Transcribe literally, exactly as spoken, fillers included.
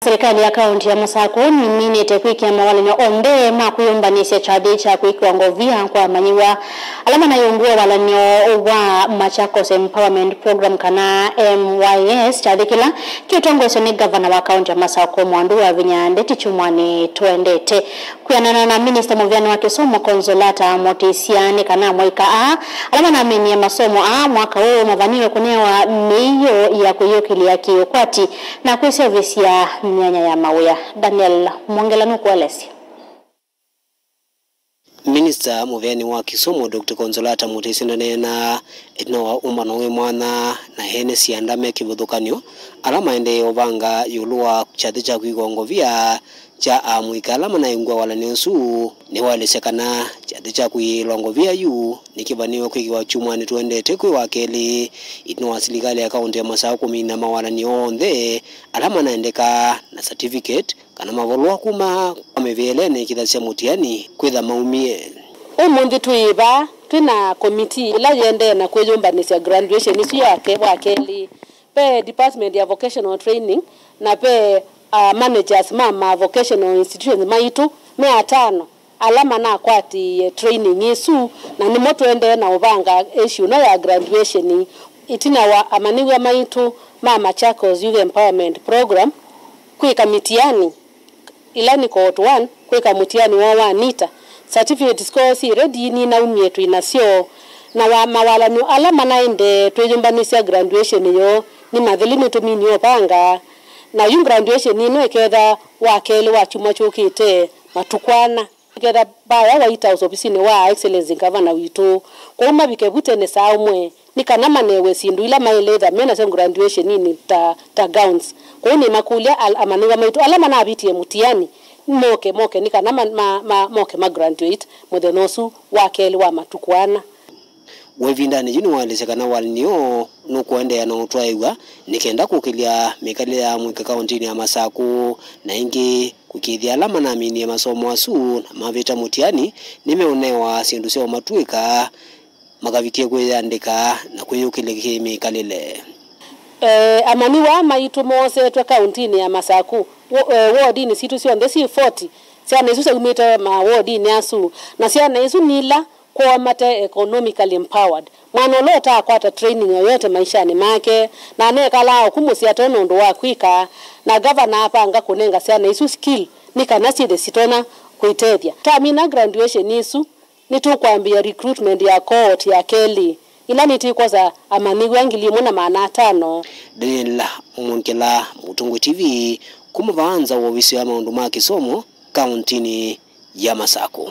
Silikalĩ ya kaũntĩ ya Masakũ nĩminĩte kwĩkĩa mawalany'o onthe ma kwĩyũmbanĩsya kyathĩ kya kwĩkĩwa ngovia kwa amanyĩw'a ala manaiũngũa walany'o wa Machakos Empowerment Program, kana M Y S, kyathĩ kĩla kĩũtongoesya nĩ ngavana wa kaũntĩ ya Masakũ, Mwandu wa Vinya Ndeti, kyumwanĩ tũendete. Kwĩanana na minista mũvĩanĩ wa kĩsomo, Consolata Mutisya, nĩ kana amũika aa ala manaminie masomo aa mwaka ũũ mavaniwe kũnewa mĩio ya kwĩyũkĩlya kĩ-ũkwati na kwĩseũvĩsya myanya ya mawĩa. Daniel Mwongela nũkũelesya. Minista mũvĩanĩ wa kĩsomo, Doctor Consolata Mutisya, ndaneenaa ĩtina wa ũmbano wĩ mwanya na ene syanda me kĩvathũkany'o ala maendee ũvanga ĩũlũ wa kyathĩ kya kwĩkĩwa ngovia kya amũika ala manaĩ ũngũa walany'o ũsu. Nĩwaelesya kana kyathĩ kya kwĩyĩĩlwa ngovia yu nĩkĩvaniwe kwĩkĩwa kyumwanĩ tũendete kwĩ wa kelĩ, ĩtina wa silikalĩ ya kaũntĩ ya Masakũ kũmina mawalany'o onthe ala manaendekaa na certificate kana mavalũa kuma kwa mĩvĩelene ĩkĩthasya mũtiani kwĩtha maumie. Ũmũnthĩ twĩ vaa twĩ na komitii ĩla yĩendee na kwĩyũmbanĩsya graduation ĩsu yake wa kelĩ. Ve department ya vocational training na ve, ah, managers ma ma vocational institutions maitũ me atano ala manakwatĩĩe training ĩsu, na nĩmo tũendee na ũvanga ĩsyĩ ĩno ya graduation. Ĩtina wa amanyĩw'a maitũ ma Machakos Youth Empowerment Program kwĩka mĩtiani, ĩla nĩ cohort one, kwĩka mũtiani woo wa NITA. Certificate syoo syĩ ready ninaumie twĩ nasyo, na wa mawalany'o ala manaendee twĩyũmbanĩsya graduation yoo nĩ matheli nĩtũminie ũvanga. Na yu graduation ĩno ĩketha wa kelĩ wa kyumwa kyũkĩte matukũ ana. Ĩketha vaya White House ovisinĩ wa Excellency Governor witũ. Kwoou mavike vu tene saa ũmwe nĩ kana manewe syĩndũ ila maĩlĩtha me nasyo graduation-inĩ ta, ta gowns. Kwoou nĩmakũlya al-, amanyĩw'a maitũ ala manavitie mũtiani moke, moke nĩ kana ma, ma, ma, moke ma graduate mũthenya ũsu wa kelĩ wa matukũ ana. We ĩvindanĩ yu nĩwaelesya kana walany'o nũkũendeea na ũtwaĩw'a nĩ kenda kũkĩlya mĩkalĩle ya amũika kaũntĩnĩ ya Masakũ, na ĩngĩ kũĩkĩĩthya ala manaminie masomo asu na mavĩta mũtiani nĩmeũnewa syĩndũ sya ũmatw'ĩka makavikie kwĩyandĩka na kwĩyũkĩlya kĩ-mĩkalĩle. Eh, amanyĩw'a maitũ moosetwe kaũntĩnĩ ya Masakũ, wo-, eh, wodinĩ sitũ syonthe syĩ forty. Syana isu syaumĩte mawodinĩ asu, na syana isu nĩ ila kwoo mate economically empowered. Mwana ũla ũtaakwata training yoyote maishanĩ make, na anekalaa oku mũsyĩ ate na ũndũ wa kwĩka, na ngavana apanga kũnenga syana isu skill nĩ kana syĩthĩ sitonya kwĩtethya. Twamina graduation isu, nĩtũkwambĩĩa recruitment ya cohort ya kelĩ, ĩla nĩtwĩkwosa amanyĩw'a ngili ĩmwe na maana atano. Daniel Mwongela, Mũtũngũ T V, kuma vaa nza wa ovisi ya maũndũ ma kĩsomo kaũntĩnĩ ya Masakũ.